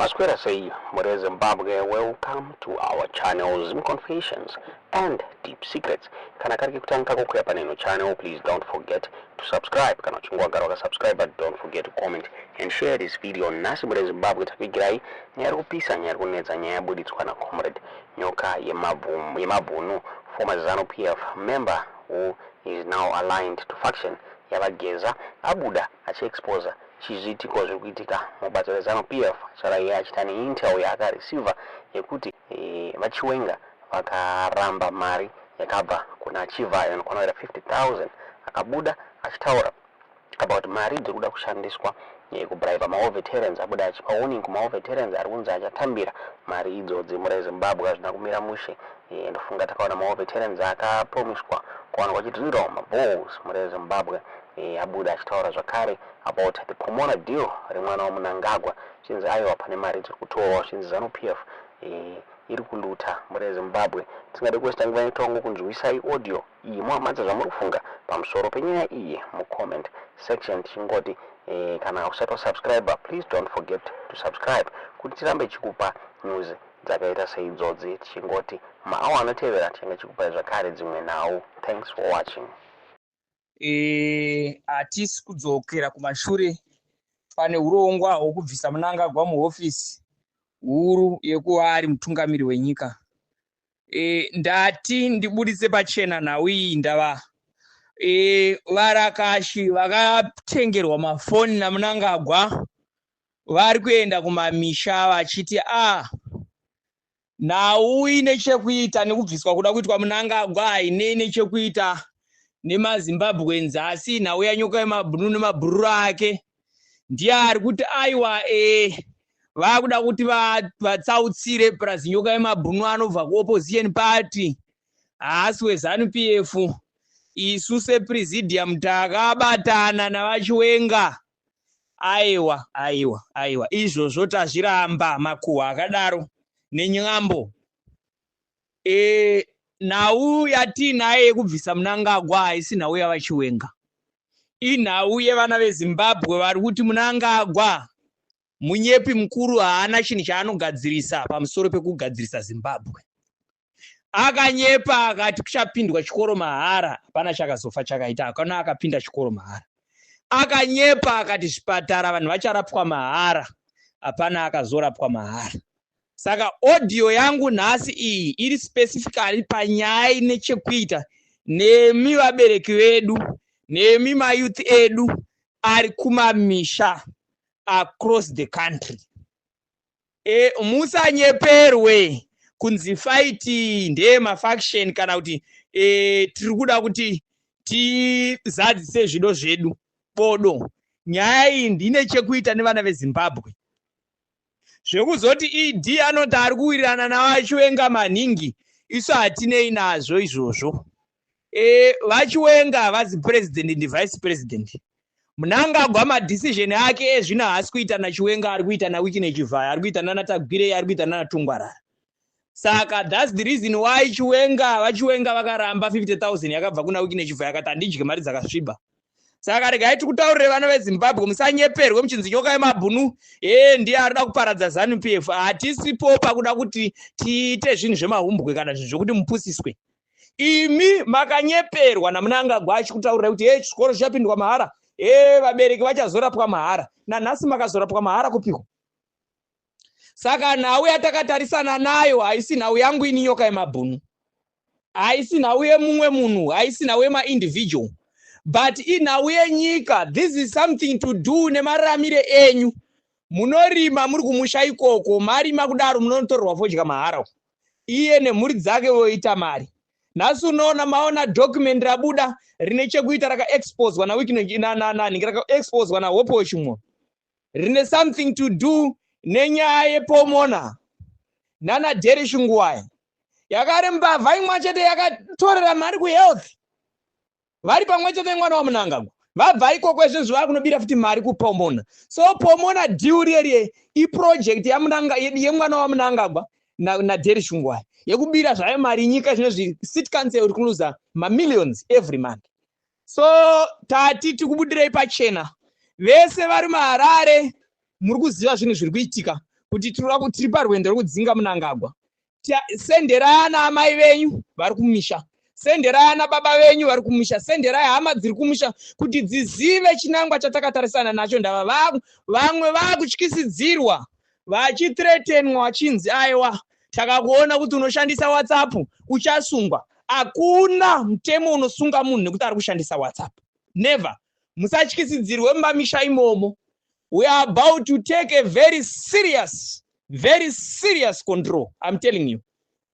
Maswera sei, mhuri yeZimbabwe? Welcome to our channel, Zim Confessions and Deep Secrets. Kana kari kekutanga kukuya paneno channel, please don't forget to subscribe. Kana uchinge wagara wakasubscribe, but don't forget to comment and share this video. Nhasi, mhuri yeZimbabwe, takuigirai nyaya iri kupisa, nyaya iri kunetsa, nyaya yabuditswa naComrade Nyoka Yemabhunu, former ZANU PF member who is now aligned to faction yaVaGeza. Abuda achiexposa chizviitiko zviri kuitika mubato reZANU PF, achara achiita neintel yaakareceiva yekuti vaChiwenga vakaramba mari yakabva kuna Chivayo inokwana kuita 50,000. Akabuda achitaura about mari dziri kuda kushandiswa kubribe mawar veterans. Abuda achipa warning kumawar veterans ari kunzi achatambira mari idzodzi. Mhuri yeZimbabwe, hazvina kumira mushe. Ndofunga takaona mawar veterans akapromiswa kuwanikwa achidrillwa maboreholes. Mhuri yeZimbabwe, abuda achitaura zvakare about the Pomona deal remwana waMnangagwa, chinzi aiwa, pane mari dziri kutorwa, chinzi ZANU PF iri kuluta. Mhuri yeZimbabwe, tingade kuwasta nguva yetongo kunzwisai audio iyi. Muhamadza zvamuri kufunga pamusoro penyaya iyi mucomment section. Tichingoti kana usati wasubscribe, please don't forget to subscribe kuti tirambe tichikupa news dzakaita seidzodzi. Tichingoti maawa anotevera tichange tichikupai zvakare dzimwe nhau. Thanks for watching. Hatisi kudzokera kumashure pane urongwa hwokubvisa Mnangagwa muhofisi huru yekuva ari mutungamiri wenyika. Ndati ndibudise pachena nhau iyi. Ndava varakashi vakatengerwa mafoni naMnangagwa vari kuenda kumamisha vachiti a nhau ine chekuita nekubviswa kuda kuitwa Mnangagwa hainei nechekuita nemaZimbabweans, asi nhau yaNyoka yemabhunu nemabhururu ake. Ndiye ari kuti aiwa, vakuda kuti vatsautsire plus Nyoka yemabhunu anobva kuopposition party, haasi weZANU PF. Isu sepresidium takabatana navaChiwenga. Aiwa, aiwa, aiwa, izvozvo tazviramba, makuhwa akadaro nenyambo. Nhau yatiinayo yekubvisa Mnangagwa haisi nhau yavaChiwenga, inhau yevana veZimbabwe vari kuti Mnangagwa munyepi mukuru, haana chinhu chaanogadzirisa pamusoro pekugadzirisa Zimbabwe. Akanyepa akati kuchapindwa chikoro mahara, hapana chakazofa chakaita, hakana akapinda chikoro mahara. Akanyepa akati zvipatara vanhu vacharapwa mahara, hapana akazorapwa mahara. Saka audio yangu nhasi iyi iri specifically panyaya ine chekuita nemi vabereki vedu, nemi mayouth edu ari kumamisha across the country. Musanyeperwe kunzi fight ndeyemafaction kana kuti tiri kuda kuti tizadzise zvido zvedu. Bodo, nyaya iyi ndine chekuita nevana veZimbabwe. Zvekuzoti ED anoti ari kuwirirana navaChiwenga maningi, isu hatinei nazvo izvozvo. VaChiwenga vazi president ndivice president. Mnangagwa madecision ake ezvino haasi kuita naChiwenga, ari kuita naWicknell Chivayo, ari kuita nanaTagwirei, ari kuita nanaTungwarara. Saka that's the reason why Chiwenga, vaChiwenga vakaramba 50 000 yakabva kuna Wicknell Chivayo, akati handidye mari dzakasviba. Saka regai tikutaurire vana veZimbabwe, musanyeperwe muchinzi Nyoka yemabhunu e ndiye arida kuparadza ZANU PF. Hatisipo pakuda kuti tiite zvinhu zvemahumbwe kana zvinhu zvokuti mupusiswe. Imi makanyeperwa naMnangagwa achikutaurirai kuti e chikoro chichapindwa mahara, e vabereki vachazorapwa mahara. Nanhasi makazorapwa mahara kupiko? Saka nhau yatakatarisana nayo haisi nhau yangu ini Nyoka yemabhunu, haisi nhau yemumwe munhu, haisi nhau yemaindividual, but inhau yenyika. This is something to do nemararamire enyu. Munorima muri kumusha ikoko, marima kudaro munotorerwa fodya mahara, iye nemhuri dzake voita mari. Nhasi unoona maona document rabuda rine chekuita rakaexposwa naWicknell, rakaexposwa naHope Chimwo, rine something to do nenyaya yePomona nana Derish Nguwaya. Yakari mbavha imwe chete yakatorera mari kuhealth vari pamwe chete mwana waMnangagwa. Vabva ikoko izvezvi vakunobira futi mari kuPomona. So Pomona deal riyeriye iproject yemwana waMnangagwa naDerish Nguwaya yekubira zvayo mari nyika. Zvinozvi city council iri kuluza mamillions every month. So tati tikubudirei pachena. Vese vari muHarare muri kuziva zvinhu zviri kuitika. Kuti tiri parwendo rwekudzinga Mnangagwa. Senderai ana amai venyu vari kumisha, senderai ana baba venyu vari kumisha, senderai hama dziri kumisha kuti dzizive chinangwa chatakatarisana nacho. Ndava vamwe vakutyisidzirwa, vachithreatenwa, vachinzi, "Aiwa, takakuona kuti unoshandisa WhatsApp, uchasungwa." Hakuna mutemo unosunga munhu nekuti ari kushandisa WhatsApp, never. Musatyisidzirwe mumamisha imomo. We are about to take a very serious, very serious control, I'm telling you.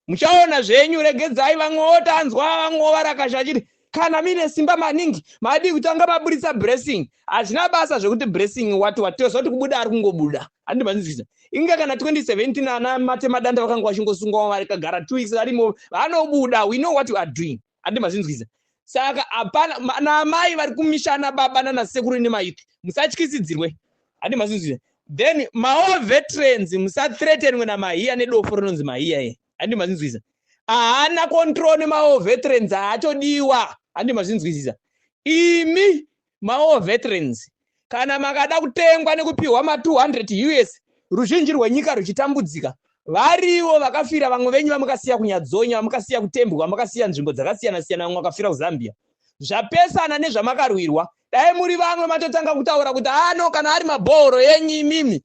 Muchaona zvenyu. Regedzai vamwe votanzwa, vamwe varakasha achiti, "Kana mine simba maningi, madi kutanga maburitsa Blessing." Hazvina basa zvekuti Blessing wati watoza kuti kubuda, ari kungobuda. Handibvanzisa inge kana 2017 ana Matemadanda vakanga vachingosungwa, vakagara 2 weeks varimo, vanobuda. We know what you are doing. Handimazvinzwisa. Saka hapana naamai vari kumishana, baba nanasekuru nemayouth, musatyisidzirwe. Handimazvinzwisa. Then mawar veterans, musathreatenwe namahiya nedofo rinonzi mahiya ye. Handimazvinzwisa. Haana control nemawar veterans, haatodiwa. Handimazvinzwisisa. Imi mawar veterans, kana makada kutengwa nekupiwa ma200 US, ruzhinji rwenyika ruchitambudzika, varivo vakafira. Vamwe venyu vamukasiya kuNyadzonya, vamukasiya kuTembwa, vamukasiya nzvimbo dzakasiyana siyana, vamwe vakafira kuZambia. Zvapesana nezvamakarwirwa. Dai muri vamwe, matotanga kutaura kuti ano kana ari mabhoro enyu imimi,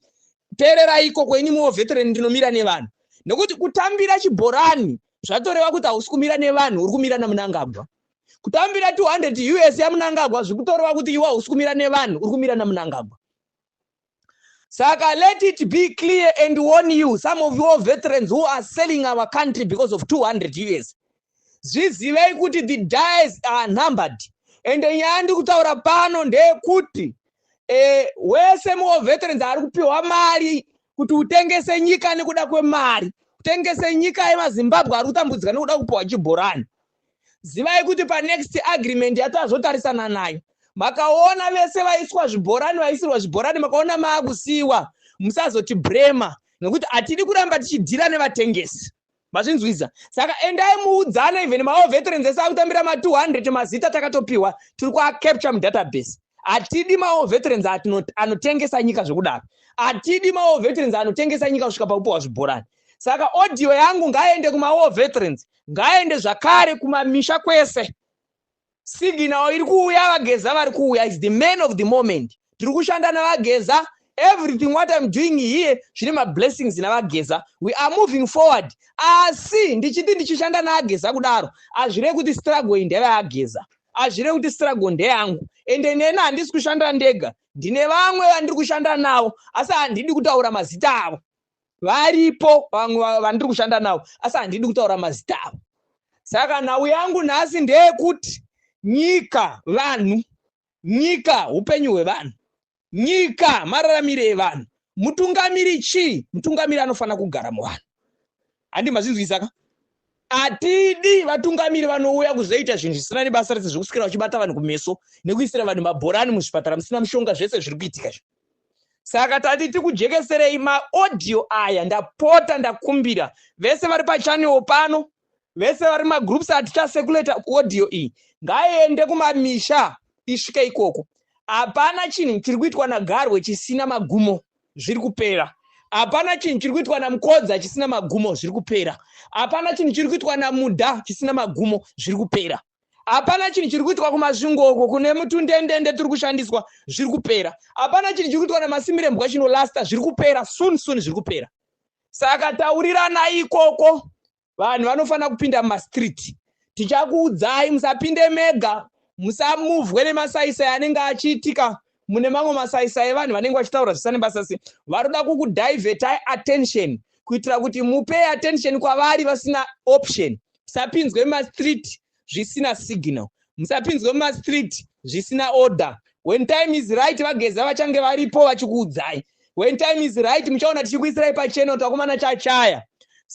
teererai ikoko. Ini muwar veteran ndinomira nevanhu, nekuti kutambira chibhorani zvatoreva kuti hausi kumira nevanhu, uri kumira naMunangagwa. Kutambira 200 US yaMunangagwa zvikutoreva kuti iwe hausi kumira nevanhu, uri kumira naMunangagwa. Saka let it be clear and warn you, some of your veterans who are selling our country because of 200 US, zvizivei kuti the days are numbered. Ende nyaya ndiri kutaura pano ndeyekuti wese muwar veterans ari kupiwa mari kuti utengese nyika nekuda kwemari, kutengese nyika yemaZimbabwe ari kutambudzika nekuda kupiwa chibhorani, zivai kuti panext agreement yatazotarisana nayo, makaona vese vaiswa zvibhorani, vaisirwa zvibhorani, makaona maakusiyiwa, musazoti brema, nekuti hatidi kuramba tichidhira nevatengesi. Mazvinzwisa? Saka endai muudzane, even mawar veterans ese akutambira ma200, mazita takatopiwa, tiri kuacapture mudatabase. Hatidi mawar veterans anotengesa nyika zvekudaro. Hatidi mawar veterans anotengesa nyika kusvika pakupiwa zvibhorani. Saka audio yangu ngaende kumawar veterans, ngaende zvakare kumamisha kwese. Signal iri kuuya, vaGeza vari kuuya, is the man of the moment. Tiri kushanda navaGeza. Everything what I'm doing here zvine mablessings navaGeza. We are moving forward. Asi ndichiti ndichishanda naageza kudaro, hazvirevi kuti struggle iyi ndevaageza, hazvirevi kuti struggle ndeyangu. Ende neni handisi kushanda ndega, ndine vamwe vandiri kushanda navo, asi handidi kutaura mazita avo. Varipo vamwe vandiri kushanda navo, asi handidi kutaura mazita avo. Saka nhau yangu nhasi ndeyekuti nyika vanhu, nyika upenyu hwevanhu, nyika mararamiro evanhu. Mutungamiri chii? Mutungamiri anofanira kugara muvanhu. Handi mazvinzwisaka? Hatidi vatungamiri vanouya kuzoita zvinhu zvisina nebasa rese, zvekuswera vachibata vanhu kumeso nekuisira vanhu mabhorani muzvipatara musina mushonga, zvese zviri kuitika izvo. Saka tati tikujekeserei maaudio aya. Ndapota, ndakumbira vese vari pachannel pano, vese vari magroups atichacirculata audio iyi, ngaiende kumamisha, isvike ikoko. Hapana chinhu chiri kuitwa naGarwe chisina magumo, zviri kupera. Hapana chinhu chiri kuitwa naMukodza chisina magumo, zviri kupera. Hapana chinhu chiri kuitwa naMudha chisina magumo, zviri kupera. Hapana chinhu chiri kuitwa kuMasvingo uko kune mutundendende tiri kushandiswa, zviri kupera. Hapana chinhu chiri kuitwa naMasimirembwa chinolasta, zviri kupera. Soon soon zviri kupera. Saka tauriranai ikoko, vanhu vanofanira kupinda mumastreet. Tichakuudzai, musapinde mega, musamuvhwe nemasaisai anenge achiitika. Mune mamwe masaisai evanhu vanenge vachitaura zvisina nebasa, se varoda kukudivertai attention kuitira kuti mupe attention kwavari vasina option. Musapinzwe mumastreet zvisina signal, musapinzwe mumastreet zvisina order. When time is right, vaGeza vachange varipo vachikuudzai. When time is right, muchaona tichikuisirai pachena kuti vakomana chachaya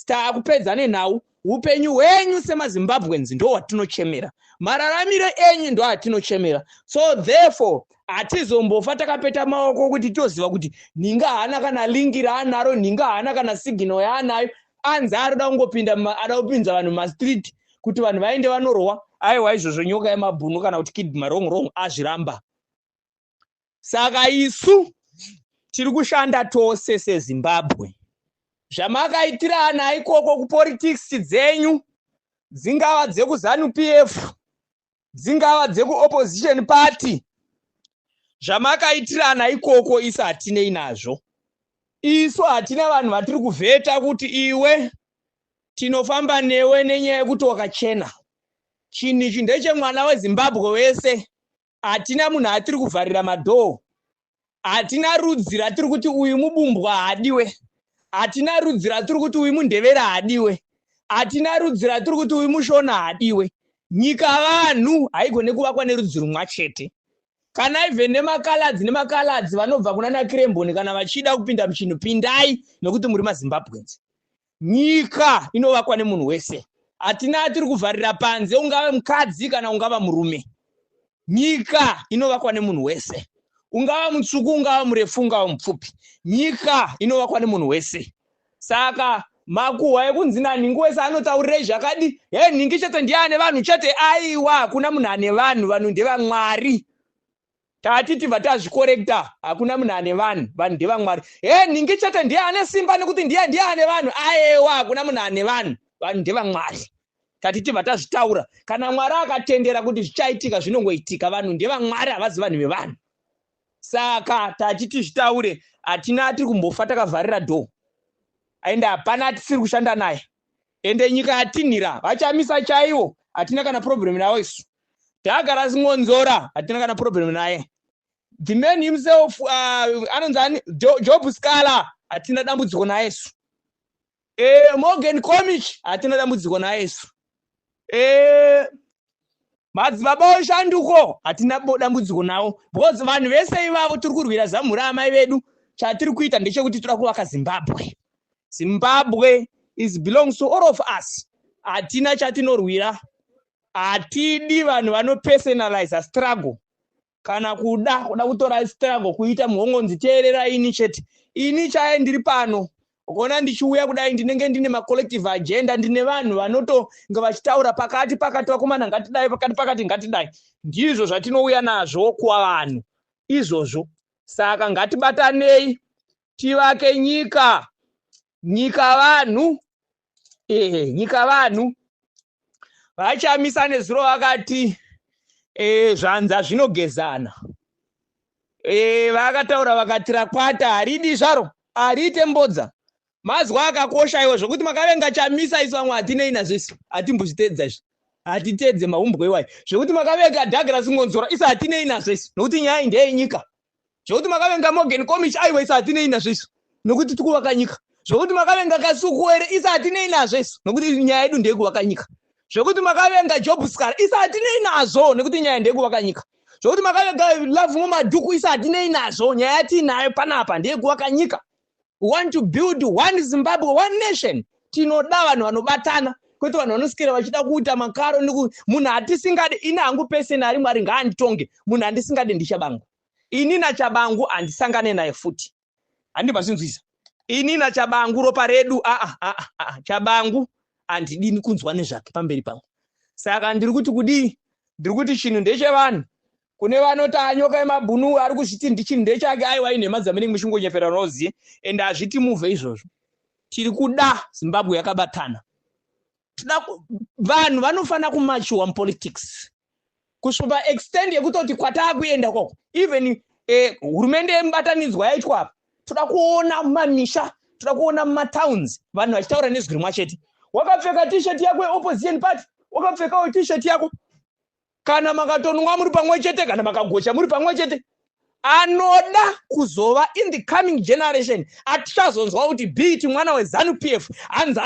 taakupedza nenhau. Upenyu hwenyu semaZimbabweans ndo hwatinochemera, mararamiro enyu ndo atinochemera. So therefore hatizombofa takapeta maoko kuti toziva kuti nhinga haana kana link raanaro, nhinga haana kana signal yaanayo, anzi arida kungopinda, ada kupinza vanhu mumastreet kuti vanhu vaende vanorohwa. Aiwa, izvozvo nyoka yemabhunu kana kuti Kid Marongrong azviramba. Saka isu tiri kushanda tose seZimbabwe. Zvamakaitirana ikoko kupolitics dzenyu, dzingava dzekuZANU PF, dzingava dzekuopposition party, zvamakaitirana ikoko isu hatinei nazvo. Isu hatina vanhu vatiri kuvheta kuti iwe tinofamba newe nenyaya yekuti wakachena. Chinhu ichi ndechemwana weZimbabwe wese. Hatina munhu atiri kuvharira madoor. Hatina rudzi ratiri kuti uyu mubumbwa haadiwe. Hatina rudzi ratiri kuti uyu mundevera haadiwe. Hatina rudzi ratiri kuti uyu mushona haadiwe. Nyika vanhu haigone kuvakwa nerudzi rumwa chete. Kana even nemaColoureds, nemaColoureds vanobva kuna naKiremboni, kana vachida kupinda muchinhu, pindai, nokuti muri maZimbabweans. Nyika inovakwa nemunhu wese. Hatina atiri kuvharira panze, ungave mukadzi kana ungava murume. Nyika inovakwa nemunhu wese, ungava mutsvuku, ungava murefu, ungava mupfupi. Nyika inovakwa nemunhu wese. Saka makuhwa ekunzi nanhingi wese anotaurirei zvakadi, he, nhingi chete ndiye ane vanhu chete, aiwa, hakuna munhu ane vanhu. Vanhu ndevamwari. Tati tibva tazvikorekta, hakuna munhu ane vanhu, vanhu ndevamwari. He, nhingi chete ndiye ane simba nekuti ndiye ane vanhu, aiwa, hakuna munhu ane vanhu, vanhu ndevamwari. Tati tibva tazvitaura, kana Mwari akatendera kuti zvichaitika, zvinongoitika. Vanhu ndevamwari, havazi vanhu vevanhu. Saka tati tizvitaure, hatina atiri kumbofa takavharira door, ende hapana atisiri kushanda naye. Ende nyika yatinhira, vachamisa chaivo, hatina kana problem navo isu. Tagara Singonzora, hatina kana problem naye. The man himself, anonzi ani, Job Sikhala, hatina dambudziko naye isu. Morgan Komichi, hatina dambudziko naye isu. Madzibaba oshanduko, hatina dambudziko navo, because vanhu vese ivavo tiri kurwira zamhura amai vedu. Chatiri kuita ndechekuti toda kuvaka Zimbabwe. Zimbabwe is belongs to all of us. Hatina chatinorwira. Hatidi vanhu vanopersonalize struggle kana kuda kutora struggle kuita muhongonzi teerera ini chete. Ini chaiye ndiri pano, ukaona ndichiuya kudai, ndinenge ndine macollective agenda, ndine vanhu vanotonge vachitaura pakati pakati, vakomana ngatidai, pakati pakati ngatidai. Ndizvo zvatinouya nazvo kuvanhu izvozvo. Saka ngatibatanei tivake nyika. Nyika vanhu, ehe, nyika vanhu. Vachamisa nezuro vakati zvanza zvinogezana. Vakataura vakati rakwata haridi zvaro, hariite mbodza. Mazwa akakosha iwo zvokuti makavenga Chamisa, isu vamwe hatinei nazvo. Isu hatimbozviteedza izvi, hatiteedze maumbwe iwayo. Zvokuti makavenga Douglas Ngonzora, isu hatinei nazvo isu, nokuti nyaya iyi ndeyenyika. Zvokuti makavenga Morgan Komichi, aiwa, isu hatinei nazvo isu, nokuti tikuvaka nyika. Zvokuti makavenga Kasukuwere, isu hatinei nazvo isu, nokuti nyaya yedu ndeyekuvaka nyika. Zvokuti makavenga Job Sikhala, isu hatinei nazvo, nekuti nyaya ndeyekuvaka nyika. Zvokuti makavenga Lovemore Madhuku, isu hatinei nazvo. Nyaya yatiinayo panapa ndeyekuvaka nyika. We want to build one Zimbabwe, one nation. Tinoda vanhu vanobatana, kwete vanhu vanosikira vachida kuita makaro. Munhu hatisingade, ini hangu personally, Mwari ngaanditonge, munhu handisingade ndiChabangu. Ini naChabangu handisangane naye futi, handibva zvinzwisa. Ini naChabangu ropa redu, aa aa aa, Chabangu handidini kunzwa nezvake pamberi pangu. Saka ndiri kuti kudii? Ndiri kuti chinhu ndechevanhu. Kune vanoti anyoka emabhunu ari kuzviti ndichinhu ndechake, aiwa, inhema dzamunenge muchingonyepera noziye, ende hazviti muvhe izvozvo. Tiri kuda Zimbabwe yakabatana. Toda vanhu vanofanira kumature mupolitics kusvika paextent yekutoti kwataakuenda koko, even hurumende yemubatanidzwa yaitwa apa, toda kuona mumamisha, toda kuona mumatowns vanhu vachitaura nezwi rimwe chete. Wakapfeka T-shirt yako yeopposition party, wakapfekawo T-shirt yako, kana makatonwa muri pamwe chete, kana makagocha muri pamwe chete. Anoda kuzova in the coming generation atichazonzwa kuti biti mwana weZANU PF hanzi.